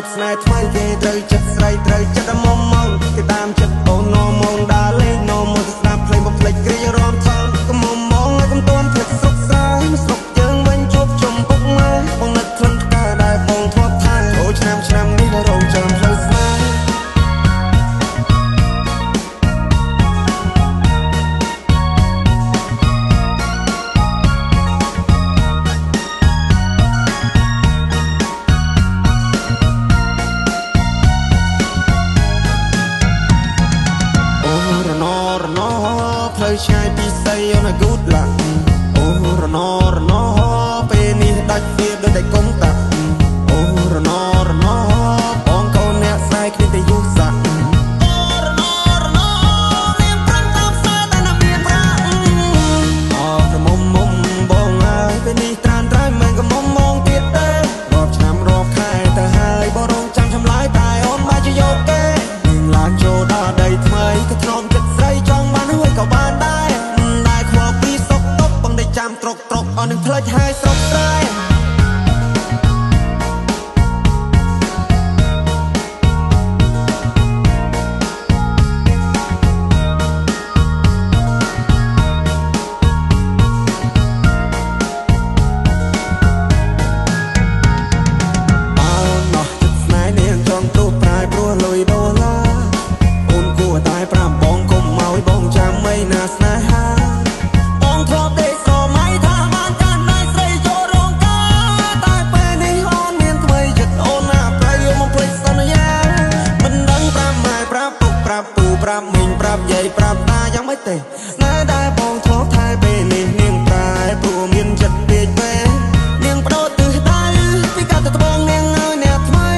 បស្នេហ៍ថ្មីគេត្រូវចិត្តស្រីត្រូវចិត្តមុំមកគេតាមចិត្តអូននមងដើរលេងនមមកស្ដាប់ភ្លេងបំភ្លេចគ្រារំថងកុំមុំមកឲ្យកុំទាន់ភ្លេចស្រុកស្រែស្រុកយើងវិញជួបជុំពុកម៉ែបងនឹកក្លិនផ្កាដែលបងធ្លាប់ថែចូលឆ្នាំឆ្នាំនេះរងចាំផ្លូវស្នេហ៍ផ្លូវឆ្ងាយពីសីអូនឲ្យ good luck អូរណរណពេលនេះដាច់វាដូចតែកុំតាក់អូរណរណបងកូនអ្នកស្រែគ្មានតែយូសាក់អូរណរណនាងប្រឹងតាមខ្សែតែណាមានប្រាក់អូក្រមុំមុំបងហើយពេលនេះត្រានត្រៃមិនក៏មុំមងទៀតទេរាប់ឆ្នាំរាប់ខែទៅហើយបងរងចាំចម្លើយតែអូនមកជាយកគេនឹងឡើងចូលដល់ដីថ្មីក៏ធ្នមចិត្តស្រីចង់បានហើយក៏បានដែរដែរខ្វល់ពីសុកតុកបងได้ចាំត្រុកត្រុកអស់នឹងផ្លេចហើយស្រុកស្រែអើណោះចិត្តស្នេហ៍នាងចង់ទោះប្រែព្រោះលុយដុល្លារអូនគួរតែប្រាប់បងកុំឲ្យបងចាំអីណាស្នេហាបងធ្លាប់ដេកស្រមៃថាបានកាន់ដៃស្រីចូលរោងការតែពេលនេះអូនមានថ្មីចិត្តអូនណាប្រៃយកមកភ្លេចសន្យាមិនដឹងប្រាប់ម៉ែប្រាប់ពុកប្រាប់ពូប្រាប់មីងប្រាប់យាយប្រាប់តាយ៉ាងម៉េចទេណែដែលបងធ្លាប់ថែពេលនេះនាងប្រែព្រោះមានចិត្តពេកពេកនាងបដូរទិសដៅពីកាត់ទៅត្បូងនាងឲ្យអ្នកថ្មី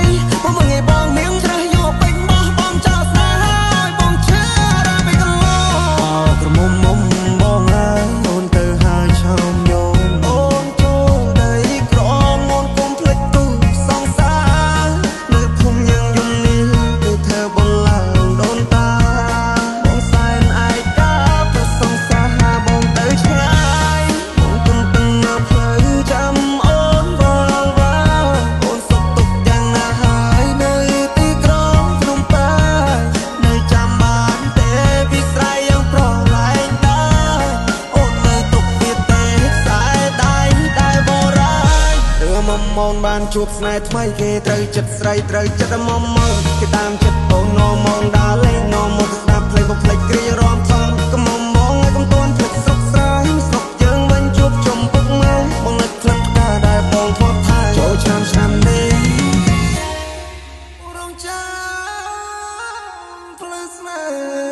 បងមកងាយបងនាងច្រេះយកពេញបោះបងចោលស្នេហ៍ឲ្យបងឈឺដល់ពីកន្លងអោក្រមុំមុំបងហើយអូនទៅហើយឆោមញោមអូនចូលដីក្រងអូនកុំភ្លេចទូសង្សារនៅភូមិយើងយំនេះគឺធ្វើបងឡើងដូនតាបងសែនឯកាប្រសង្សារបងទៅឆ្ងាយបងទន្ទឹងនៅផ្លូវចាំអូនវល់វ៉ាអូនសុខទុក្ខយ៉ាងណាហើយនៅទីក្រុងភ្នំពេញនៅចាំបានទេពីស្រែយ៉ាងប្រឡែងតាអូននៅទុកវាទេខ្សែដៃដែលបរាយរឿងមុំមនបានជួបស្នេហ៍ថ្មីគេត្រូវចិត្តស្រីត្រូវចិត្តមុំមនគេតាមចិត្តអូននមងដើរលេងនមមកស្ដាប់ភ្លេងបំភ្លេចគ្រារំថងកុំមុំមងឲ្យកុំទាន់ភ្លេចស្រុកស្រែស្រុកយើងវិញជួបជុំពុកម៉ែបងនឹកក្លិនផ្កាដែលបងធ្លាប់ថែចូលឆ្នាំឆ្នាំនេះរងចាំផ្លូវស្នេហ៍